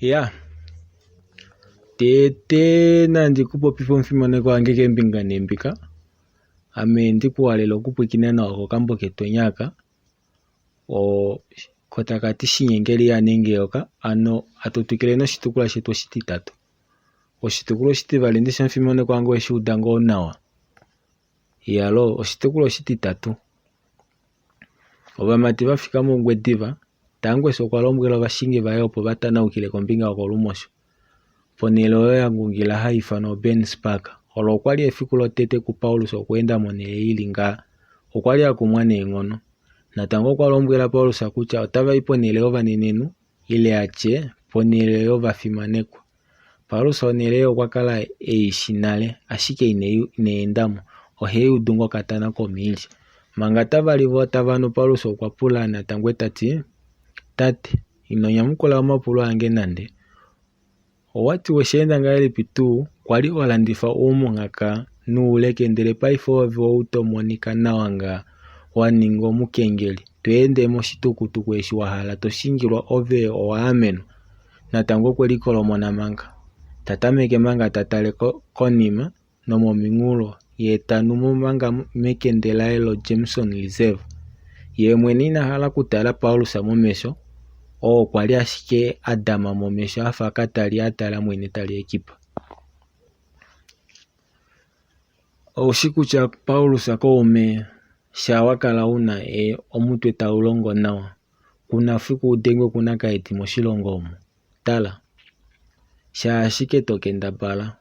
Ya, tete nandi ku popife omufimanekwa wange keembinga neembinga, ame ndi ku halele okupwiikina nawa kokambo ketweni aka, ko taka ti Shinyengeli yaninga eyoka, ano hatu twikile noshitukulwa shetu oshititatu. Oshitukulwa oshitivali ndishi omufimanekwa wange oweshi uda ngoo nawa? Iyaloo, oshitukulwa oshititatu. Ovamati va fika mOngwediva, Tangwes okwa lombwela ovashingi vaye opo va tanaukile kombinga yokolumosho, ponhele oyo ya ngungila hai ifanwa oBen's Park. Olo okwa li efiku lotete kuPaulus okweenda monhele i li ngaha. Okwa li a kumwa neenghono. Natango okwa lombwela Paulus kutya otava i ponhele yovanenenhu, ile a tye, ponhele yovafimanekwa. Paulus onhele ei okwa kala e i shi nale, ashike ina enda mo. Ohe i udu ngokatana komiilya. Manga tava li vo tava nu, Paulus okwa pula Natangwe ta ti, Tate, ino nyamukula omapulo ange nande. Owa ti we shi enda ngahelipi tuu kwa li ho landifa oumunghaka nouleke ndele paife ove ou to monika nawa nga wa ninga omukengeli, to ende moshitukutuku eshi wa hala to shingilwa ove owa amenwa? Natango okwe likolomona manga. Ta tameke manga ta tale konima nomominghulo, ye ta nu mo manga mekende laye loJameson Reserve. Ye mwene ina hala okutala Paulus momesho, oo kwa li ashike a dama momesho a fa katali a tala mwene tali ekipa. Oushi kutya Paulus kaume sha wa kala u na omutwe tau longo nawa, ku na fiku u dengwe kunakaidi moshilongo omu. Tala, sha ashike to kendabala,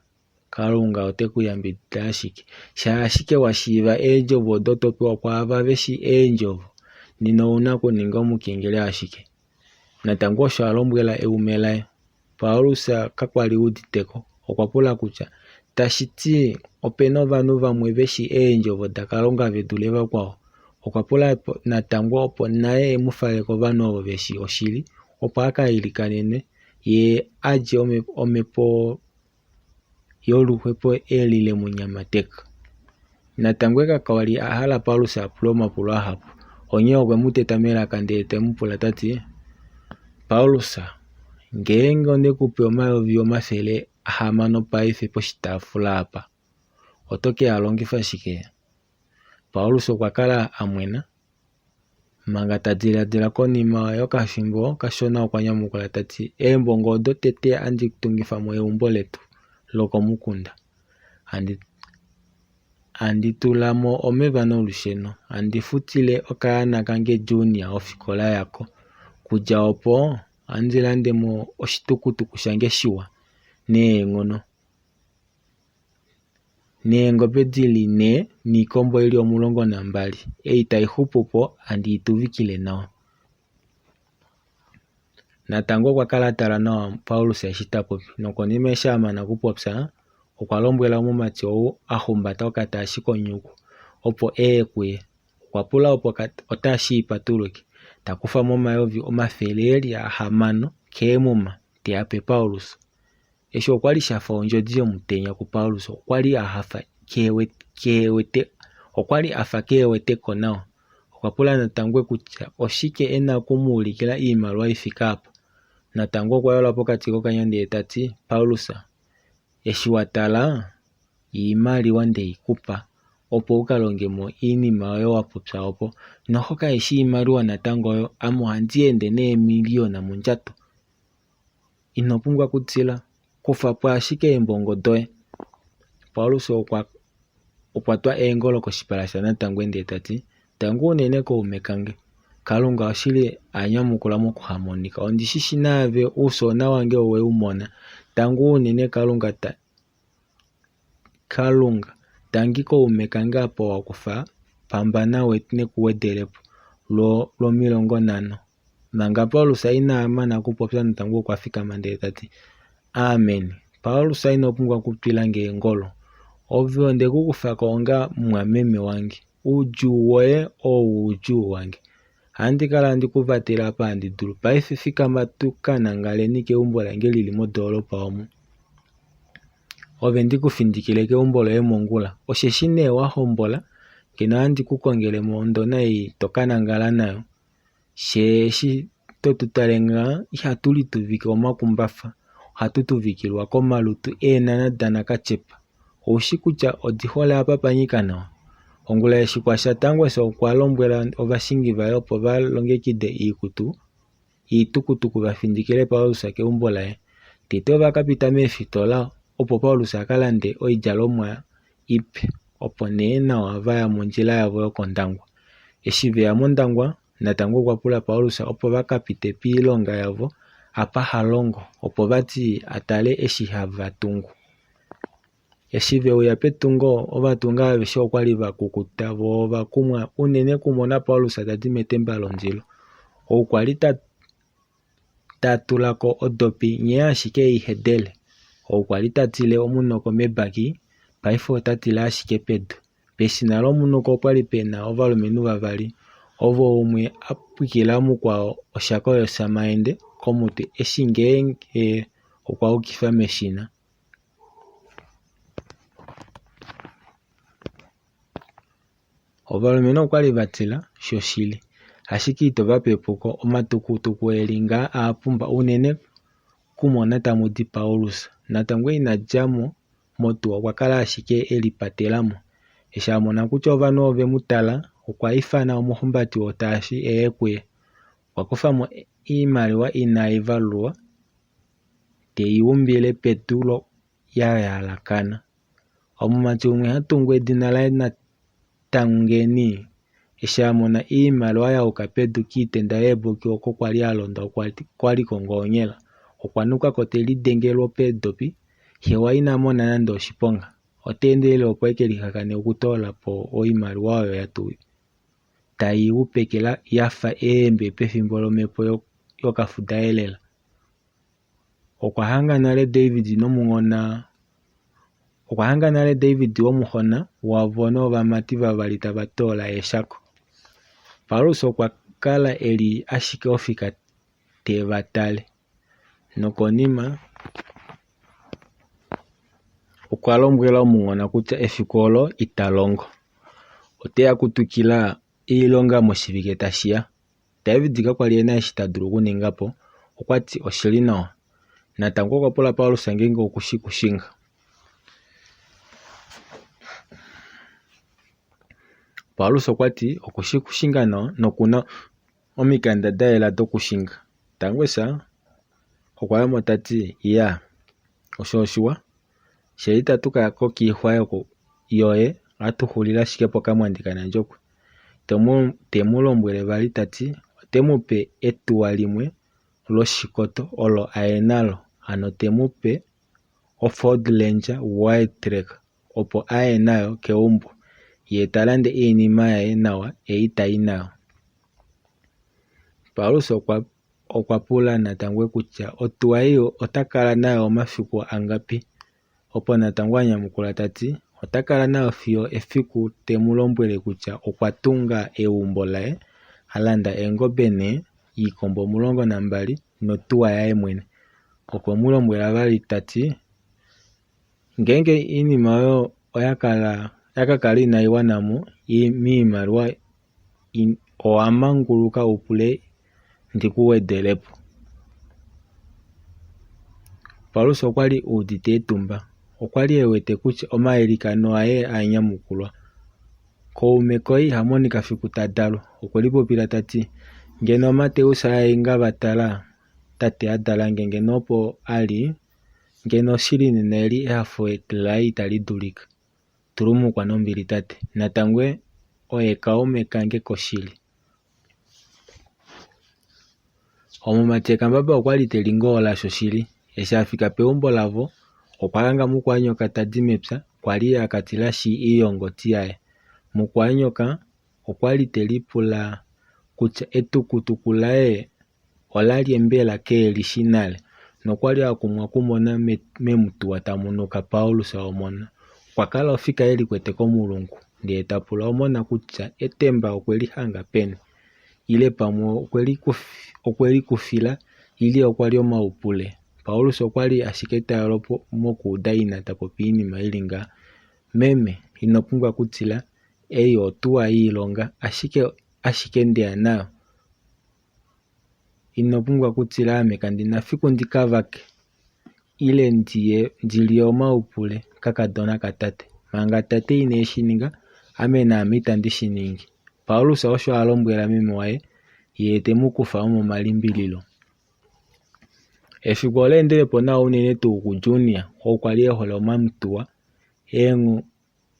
Kalunga ote ku yambidida ashike. Sha ashike wa shiiva eendjovo odo to pewa kwaava ve shii eendjovo, nena ou na okuninga omukengeli ashike. Natango osho a lombwela eume laye. Paulus kakwa li udite ko. Okwa pula kutya, Tashi ti ope na ovanhu vamwe ve shii eendjovo daKalunga ve dule vakwao? Okwa pula natango opo naye e mu fale kovanhu ovo ve shii oshili opo a ka ilikanenwe ye a dje omhepo yoluhepo eli le mu nyamateka. Natangwe kakwa li a hala Paulus a pule omapulo ahapu, onghee okwe mu teta melaka ndele te mu pula ta ti, Paulus, ngeenge onde ku pe 600 paife poshitaafula apa, oto ke a longifa shike? Paulus okwa kala a mwena Manga ta diladila konima yokafimbo kashona okwa nyamukula ta ti, Eembongo odo tete handi tungifa mo eumbo letu lokomukunda. Handi tula mo omeva nolusheno. Handi futile okaana kange Junior ofikola yako. Kudja opo ohandi lande mo oshitukutuku shange shiwa neenghono. Neengobe di li nhee niikombo i li 12. Ei tai xupu po handi i tuvikile nawa. Natango okwa kala a tala nawa Paulus eshi ta popi, nokonima eshi a mana okupopya, okwa lombwela omumati ou a humbata okataashi konyuku opo e ye kuye. Okwa pula opo otaashi i patuluke, ta kufa mo 600 keemuma te a pe Paulus. Eshi okwa li sha fa ondjodi yomutenya kuPaulus. Okwa li a hafa kehe wete, okwa li a fa kehe wete ko nawa. Okwa pula Natangwe kutya oshike e na oku mu ulikila iimaliwa i fike apa. Natangwe okwa yola pokati kokanya ndele ta ti, Paulus, eshi wa tala iimaliwa nde i ku pa opo u ka longe mo iinima oyo wa popya opo. Noho kaishi iimaliwa natango oyo, ame ohandi ende neemiliyona mondjato. Ino pumbwa okutila. Kufa po ashike eembongo doye. Paulus okwa okwa twa eengolo koshipala shaNatangwe ndee ta ti, Tangi unene kaume kange. Kalunga oshili a nyamukula mokuhamonika. Ondi shi shi naave oufyoona wange owe u mona. Tangi unene Kalunga ta Kalunga, tangi kaume kange apa wa kufa pambana nekuwedele po lwo 50. Manga Paulus ina mana okupopya natango okwa fikama ndele ta ti, Amen. Paulus ino pumbwa okutwila nge eengolo. Ove onde ku kufa ko onga mumwameme wange. Oudjuu woye oo oudjuu wange. Ohandi kala handi ku vatele apa handi dulu. Paife fikama tu ka nangaleni keumbo lange li li modoolopa omu. Ove ndi ku findikile keumbo loye mongula. Osheshi nee wa hombola, ngeno ohandi ku kongele mo ondona ei to ka nangala nayo. Xe eshi To tu tale ngaa, ihatu lituvike omakumbafa, ohatu tuvikilwa komalutu eenhana danakatyepa. Oushi kutya odi hole apa pa nyika nawa? Ongula eshi kwasha Tangwesa okwa lombwela ovashingi vaye opo va longekide iitukutuku va findikile Paulus keumbo laye. Tete ova ka pita meefitola opo Paulus a ka lande oidjalomwa ipe opo nee nawa va ya mondjila yavo yokOndangwa. Eshi ve ya mOndangwa, Natangwe okwa pula Paulus opo va ka pite piilonga yavo apa ha longo opo vati a tale eshi hava tungu. Eshi ve uya petungo, ovatungi aveshe okwa li va kukuta vo ova kumwa unene okumona Paulus ta di metemba lomundilo. Ou kwa li ta tula ko odopi nghee ashike ei hedele. Ou kwa li ta tile omunoko mebaki, paife ota tile ashike pedu. Peshina lomunoko opwa li pe na ovalumenhu vavali, ovo umwe a pwikila mukwao oshako yosamaende komutwe eshi ngeenge okwa yukifa meshina. Ovalumenhu okwa li va tila shoshili, ashike ito va pe epuko. Omatukutuku e li ngaa a pumba unene kumona tamu di Paulus. Natangwe ina dja mo motuwa okwa kala ashike e lipatela mo. Eshi a mona kutya ovanhu ove mu tala, okwa ifana omuhumbati wotaasi e ye kuye. Okwa kufa mo oimaliwa inai valulwa te i umbile pedu ya yalakana. Omumati umwe ha tungu edina laye Natangeni eshi a mona oimaliwa ya yuka pedu kiitenda yeeboki oko kwa li a londa okwa likongoonyela. Okwa nuka ko te lidenge lwopeedopi, hewa ina mona nande oshiponga. Ota endelele opo e ke lihakane okutoola po oimaliwa oyo tai u peke ya fa eembe pefimbo lomhepo yokafudaelela. Okwa hanga nale David nomuhona Okwa hanga nale David womuhona wavo novamati vavali tava toola eeshako. Paulus okwa kala e li ashike ofika te va tale, nokonima okwa lombwela omuhona kutya efiku olo ita longo. Ote ya kutwikila oilonga moshivike tashi ya. David kakwa li e na eshi ta dulu okuninga po. Okwa ti, Oshi li nawa. Natango okwa pula Paulus ngeenge oku shii kushinga. Paulus okwa ti oku shii kushinga nawa noku na omikanda da yela dokushinga. Tangwesa okwa ya mo ta ti, Iya, osho oshiwa. Fye itatu ka ya ko kiixwa yoye, ohatu xulile ashike pokamwandi kaNandjokwe. Te mu lombwele vali ta ti ote mu pe etuwa limwe loshikoto olo a ye nalo, hano te mu pe oFord Ranger Wildtrak opo a ye nayo keumbo, ye ta lande oinima yaye nawa ei ta i nayo. Paulus okwa pula Natangwe kutya otuwa ei ota kala nayo omafiku angapi, opo Natangwe a nyamukula ta ti ota kala nayo fiyo efiku te mu lombwele kutya okwa tunga eumbo laye, a landa eengobe nhee, iikombo 12 notuwa yaye mwene. Okwe mu lombwela vali ta ti ngeenge oinima oyo oya ka kala inai wana mo moimaliwa owa manguluka u pule ndi ku wedele po. Paulus okwa li e udite etumba. Okwa li e wete kutya omailikano aye a nyamukulwa. Kaume koye iha monika fiku ta dalwa. Okwe lipopila ta ti, Ngeno Mateus aInga va tala tate a dala nge ngeno opo a li, ngeno oshili nena eli ehafo laye itali dulika. Tulumukwa nombili tate. Natangwe oye kaume kange koshili. Omumati Ekambaba okwa li te lingoola shoshili. Eshi a fika peumbo lavo, okwa hanga Mukwaanyoka ta di mepya kwa li a ka tilashi oiyongoti yaye. Mukwaanyoka okwa li te lipula kutya etukutuku laye ola lye mbela kee li shi nale, nokwa li a kumwa okumona memutuwa tamu nuka Paulus omona. Okwa kala ofika e likwete komulungu, ndee ta pula omona kutya etemba okwe li hanga peni, ile pamwe okwe li kufila ile okwa li omaupule. Paulus okwa li ashike ta yolo mokuuda ina ta popi oinima i li ngaha. Meme, ino pumbwa okutila, ei otuwa yoilonga ashike nde ya nayo. Ino pumbwa okutila ame kandi na fiku ndi ka vake ile ndi lye omaupule kakadona katate. Manga tate ine shi ninga, ame naame itandi shi ningi. Paulus osho a lombwela meme waye, ye te mu kufa momalimbililo. Efiku ola endele po nawa unene tuu kuJunia ou kwali e hole omamutuwa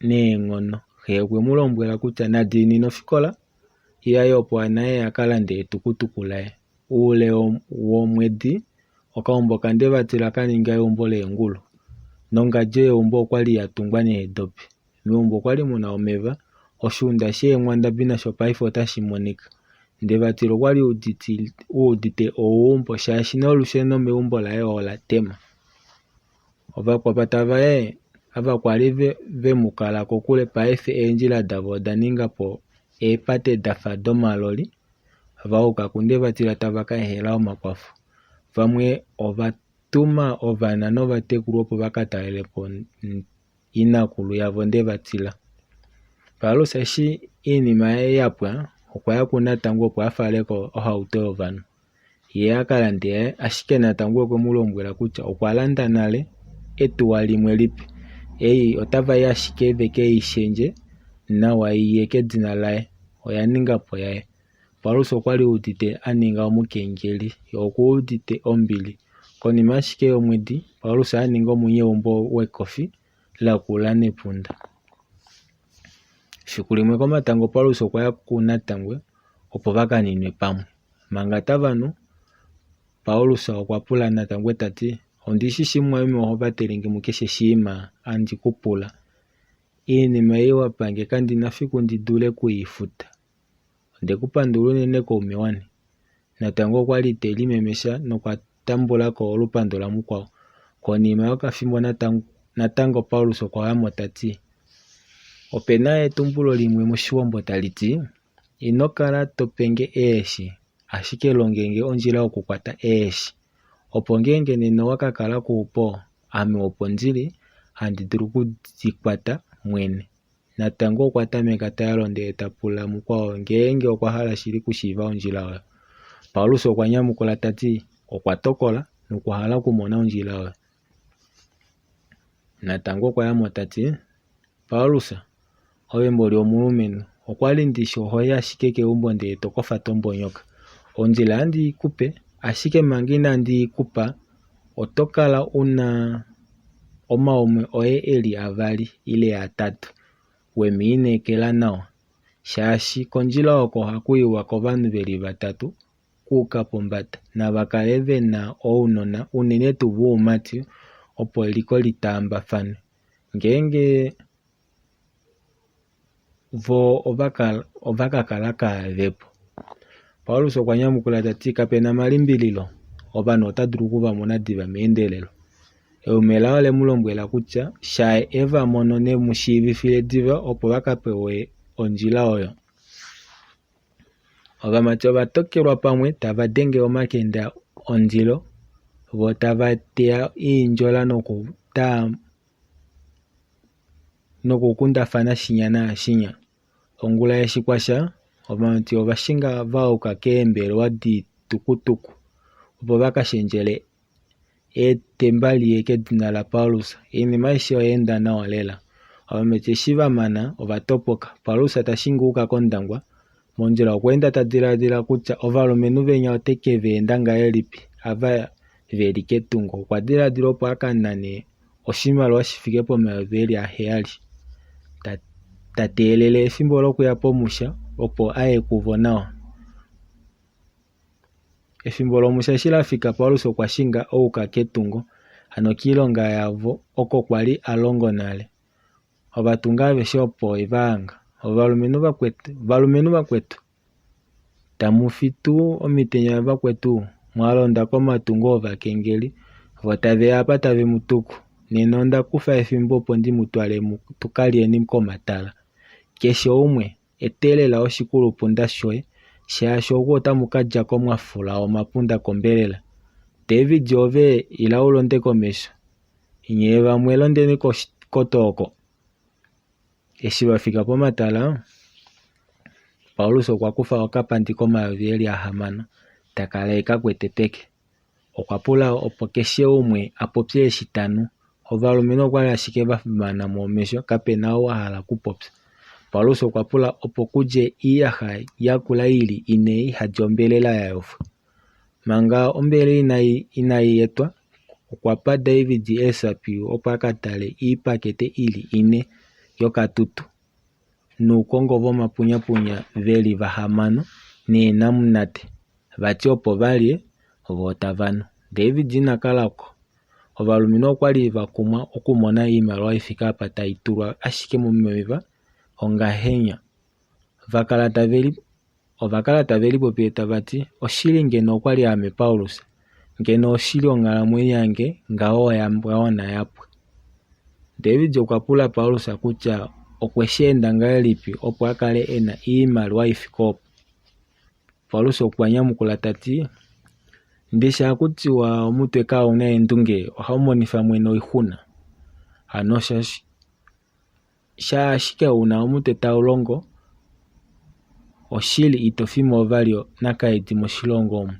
neenghono. Xe okwe mu lombwela kutya na diinine ofikola yaye opo naye a ka lande etukutuku laye. Oule womwedi, okaumbo kaNdevatila ka ninga eumbo leengulu, nongadjo yeumbo okwa li ya tungwa needopi. Meumbo okwa li mu na omeva, oshuunda sheenghwandabi nasho paife otashi monika. Ndevatila okwa li udite ouumbo shaashi nolusheno meumbo laye ola tema. Ovakwapata vaye ava kwa li ve mu kala kokule paife eendjila davo oda ninga po eepate da fa domaloli va yuka kuNdevatila tava ka ehela omakwafo. Vamwe ova tuma ovana novatekulu opo va ka talele po inakulu yavo Ndevatila. Paulus eshi oinima yaye ya pwa, okwa ya kuNatango opo a fale ko ohauto yovanhu. Ye a ka lande yaye, ashike Natango okwe mu lombwela kutya okwa landa nale etuwa limwe lipe. Ei otava i ashike ve ke i shendje nawa i ye kedina laye. Oya ninga po yaye. Paulus okwa li udite a ninga omukengeli, ye oku udite ombili. Konima ashike yomwedi, Paulus a ninga omunyeumbo wekofi lakula nepunda. Efiku limwe komatango Paulus okwa ya kuNatangwe opo va ka ninwe pamwe. Manga tava nu, Paulus okwa pula Natangwe ta ti, Ondi shi shii mumwameme oho vatele nge mukeshe shiima handi ku pula. Iinima ei wa pa nge kandi na fiku ndi dule ku i futa. Onde ku pandula unene kaume wange. Natango okwa li te limemesha nokwa tambula ko olupandu lamukwao. Konima yokafimbo natango Paulus okwa ya mo ta ti, Ope na etumbulo limwe mOshiwambo tali ti, Ino kala to pe nge eeshi, ashike longe nge ondjila yokukwata eeshi. Opo ngeenge nena owa ka kala kuupo, ame opo ndi li handi dulu oku di kwata mwene. Natango okwa tameka ta yalo ndele ta pula mukwao ngeenge okwa hala shili okushiiva ondjila oyo. Paulus okwa nyamukula ta ti okwa tokola nokwa hala okumona ondjila oyo. Natango okwa ya mo ta ti, Paulus, ove mboli omulumenhu, okwa li ndi shi oho i ashike keumbo ndele to kofa to mbonyoka. Ondjila ohandi i ku pe, ashike manga inandi i ku pa, oto kala u na omaume oye e li avali ile atatu we mu lineekela nawa, shaashi kondjila oko ohaku iwa kovanhu ve li vatatu okuuka pombada. Nava kale ve na ounona unene tuu voumati opo eliko li taambafanwe. Ngeenge vo ova ka kala kaave po. Paulus okwa nyamukula ta ti, Kape na malimbililo, ovanhu ota dulu oku va mona diva meendelelo. Eume laye ole mu lombwela kutya sha e va mono ne mu shiivifile diva opo va ka pewe ondjila oyo. Ovamati ova tokelwa pamwe tava denge omakende ondilo vo tava teya oindjola nokukundafana shinya naashinya. Ongula eshi kwasha, ovamati ova shinga va yuka keembelewa doitukutuku opo va ka shendjele etemba liye kedina laPaulus. Oinima aishe oya enda nawa lela. Ovamati eshi va mana ova topoka. Paulus ta shingi a yuka kOndangwa. Mondjila okwa enda ta diladila kutya ovalumenhu venya ote ke va enda ngahelipi ava ve li ketungo. Okwa diladila opo a ka nane oshimaliwa shi fike pomayovi e li aheyali. Ta teelele efimbo lokuya pomusha opo a ye kuvo nawa. Efimbo lomusha eshi la fika Paulus okwa shinga a yuka ketungo, hano kiilonga yavo oko kwa li a longo nale. Ovatungi aveshe opo eva hanga. Ovalumenhu vakwetu, tamu fi tuu omitenya vakwetu, mwa londa komatungo ovakengeli, vo tave ya apa tave mu tuku. Nena onda kufa efimbo opo ndi mu twale tu ka lyeni komatala. Keshe umwe, etelela oshikulupunda shoye, shaashi oku otamu ka dja ko mwa fula omapunda kombelela. David ove ila u londe komesho, nye vamwe londeni koto oko. Eshi va fika pomatala, Paulus okwa kufa okapandi komayovi e li ahamano, ta kala e ka kwete peke. Okwa pula opo keshe umwe a popye eshi ta nu. Ovalumenhu okwa li ashike va mana mo omesho, kape na ou a hala okupopya. Paulus okwa pula opo kudje oiyaxa yakula i li ine i hadi ombelela ya yofwa. Manga ombelela inai etwa, okwa pa David eeshapi opo a ka tale oipakete i li ine yokatutu nuukongo vomapunyapunya ve li vahamano neenamunate, vati opo va lye voo tava nu. David ina kala ko. Ovalumenhu okwa li va kumwa okumona oimaliwa i fike apa tai tulwa ashike momeva ongahenya. Va kala tave li Ova kala tave lipopile tava ti, Oshili ngeno okwa li aame Paulus, ngeno oshili onghalamwenyo yange ngaho oya wana ya pwa. David okwa pula Paulus kutya okwe shi enda ngahelipi opo a kale e na oimaliwa i fike opo. Paulus okwa nyamukula ta ti, Ndishi ohaku tiwa omutwe kau na eendunge ohau monifa mwene oixuna. Hano Sha ashike u na omutwe tau longo, oshili ito fi mo vali nakaidi moshilongo omu.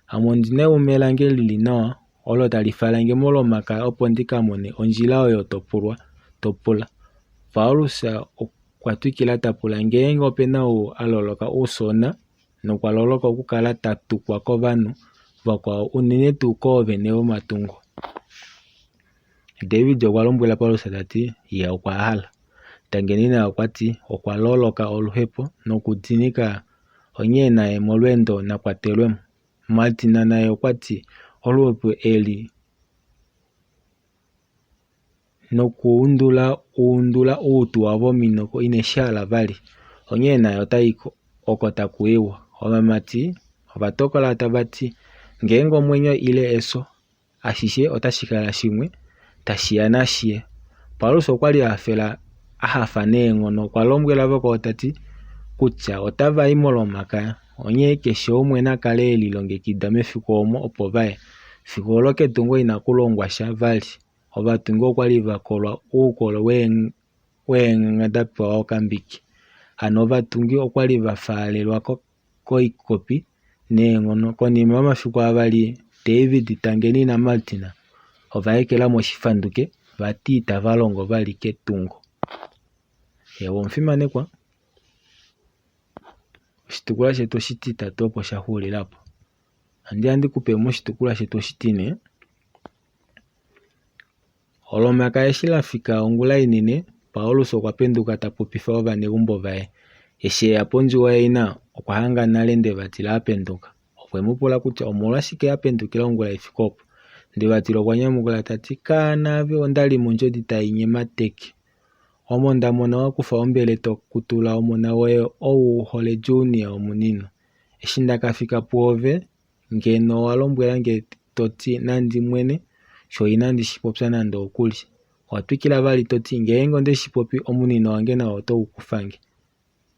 Ame ondi na eume lange li li nawa, olo tali fala nge mOlomakaya opo ndi ka mone ondjila oyo to pulwa, to pula. Paulus okwa twikila ta pula ngeenge ope na ou a loloka oufyoona nokwa loloka okukala ta tukwa kovanhu vakwao unene tuu koovene vomatungo. David okwa lombwela Paulus ta ti, Ye okwa hala. Tangeni naye okwa ti, Okwa loloka oluhepo nokudinika onghee naye molweendo na kwatelwe mo. Martina naye okwa ti, Oluhepo eli nokuundula uundula outuwa vominoko ine shi hala vali, onghee naye ota i oko taku iwa. Ovamati ova tokola tava ti, Ngeenge omwenyo ile efyo, ashishe otashi kala shimwe, tashi ya nashi ye. Paulus okwa li a hafela a hafa neenghono. Okwa lombwela vakwao ta ti kutya otava i mOlomakaya, onghee keshe umwe na kale e lilongekida mefiku omo opo va ye. Fiku olo ketungo inaku longwa sha vali. Ovatungi okwa li va kolwa oukolo weenganga da pewa okambiki. Hano ovatungi okwa li va faalelwa koikopi neenghono. Konima yomafiku avali, David, Tangeni naMartina ova ekela mo oshifanduke vati itava longo vali ketungo. Eewa omufimanekwa, oshitukulwa shetu oshititatu opo sha xuulila po. Ohandi ya ndi kupe moshitukulwa shetu oshitine. Olomakaya eshi la fika ongula inene, Paulus okwa penduka ta popifa ovaneumbo vaye. Eshi e ya pondjuwo yaina, okwa hanga nale Ndevatila a penduka. Okwe mu pula kutya omolwashike a pendukila ongula i fike opo. Ndevatila okwa nyamukula ta ti, Kaana ave onda li mondjodi tai nyemateke. Omo nda mona wa kufa ombele to kutula omona woye ou u hole Junior omunino. Eshi nda ka fika pwoove, Ngeno owa lombwela nge to ti nandi mwene, sho inandi shi popya nande okuli. Owa twikila vali to ti ngeenge onde shi popi omunino wange nao otau kufa nge.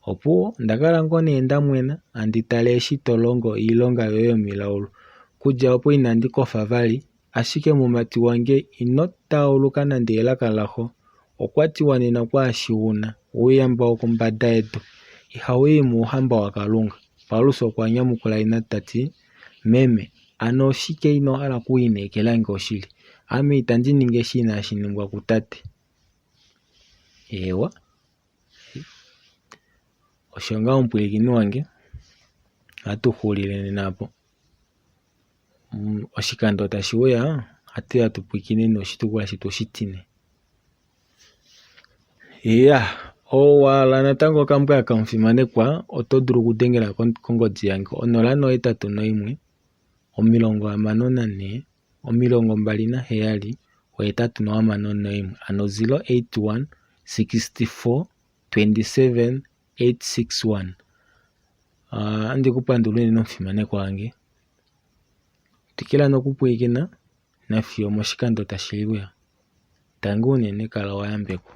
Opuwo, onda kala ngoo nee nda mwena, handi tale eshi to longo oilonga yoye yomilaulu. Kudja opo inandi kofa vali, ashike mumati wange ino tauluka nande elaka laxo. Okwa ti wanena kwaashi u na, ouyamba wokombada yedu ihau i mouhamba waKalunga. Paulus okwa nyamukula ina ta ti, Meme, ano oshike ino hala okulineekela nge oshili? Ame itandi ningi eshi inashi ningwa kutate. Eewa, osho ngaho omupwilikini wange, ohatu xulile nena opo. Oshikando tashi uya, ohatu ya tu pwilikine noshitukulwa shetu oshitine. Iya, owa hala natango okambo aka omufimanekwa, oto dulu okudengela kongodi yange 081 64 27 861 hano 081 64 27 861. Ohandi ku pandula unene omufimanekwa wange. Twikila nokupwilikina nafiyo omoshikando tashi uya. Tangi unene kala wa yambekwa.